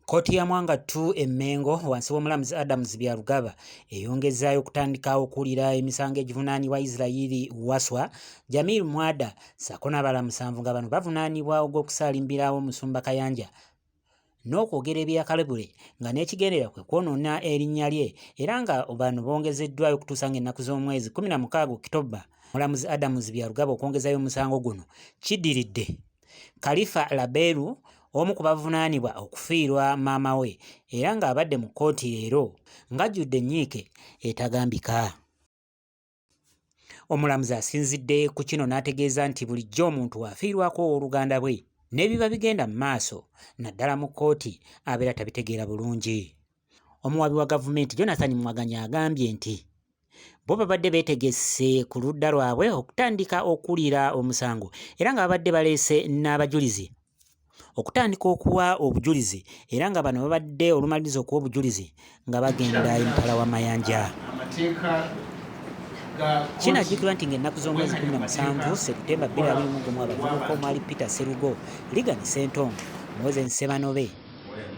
Kkooti ya Mwanga 2 e Mengo wansi w'omulamuzi Adams Byarugaba eyongezzaayo okutandika okuwulira emisango egivunaanibwa Israel Waswa, Jamil Mwada ssaako n'abalala musanvu nga bano bavunaanibwa ogw'okusaalimbira omusumba Kayanja n'okwogera ebyakalebule nga n'ekigendererwa kwe kwonoona erinnya lye era nga bano bongezeddwayo okutuusa ng'ennaku z'omwezi 16 Okitobba. Omulamuzi Adams Byarugaba okwongezayo omusango guno kiddiridde Khalifa Laberu omu ku bavunaanibwa okufiirwa maama we era ng'abadde mu kkooti leero ng'ajjudde ennyiike etagambika. Omulamuzi asinzidde ku kino n'ategeeza nti bulijjo omuntu afiirwako owooluganda bwe n'ebiba bigenda mu maaso naddala mu kkooti abeera tabitegeera bulungi. Omuwaabi wa gavumenti Jonathan Mwaganya agambye nti bo babadde beetegese ku ludda lwabwe okutandika okuwulira omusango era nga babadde baleese n'abajulizi okutandika okuwa obujulizi era nga bano babadde olumaliriza okuwa obujulizi nga bagenda emitala w'amayanja. Kinajjukirwa nti ng'ennaku z'omwezi 17 Sebutemba 2021 abavubuka omwali Peter Serugo, Reagan Ssentongo, Moses Ssemanobe,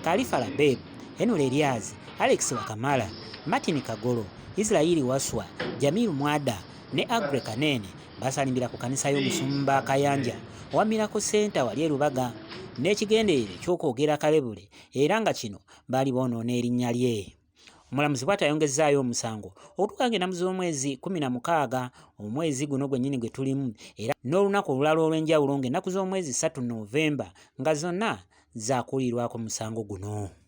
Khalifa Labeb, Henry Elias, Alex Wakamala, Martin Kagolo, Israel Waswa, Jamil Mwada ne Aggrey Kanene basalimbira ku kanisa y'omusumba Kayanja owa Miracle Center wali e Lubaga n'ekigendererwa eky'okwogera kalebule era nga kino baali boonoona erinnya lye. Omulamuzi bw'atyo ayongezzaayo omusango okutuuka ng'ennamu z'omwezi 16 omwezi guno gwennyini gwe tulimu era n'olunaku olulala olw'enjawulo ng'ennaku z'omwezi 3 Novemba nga zonna zaakuwulirwako musango guno.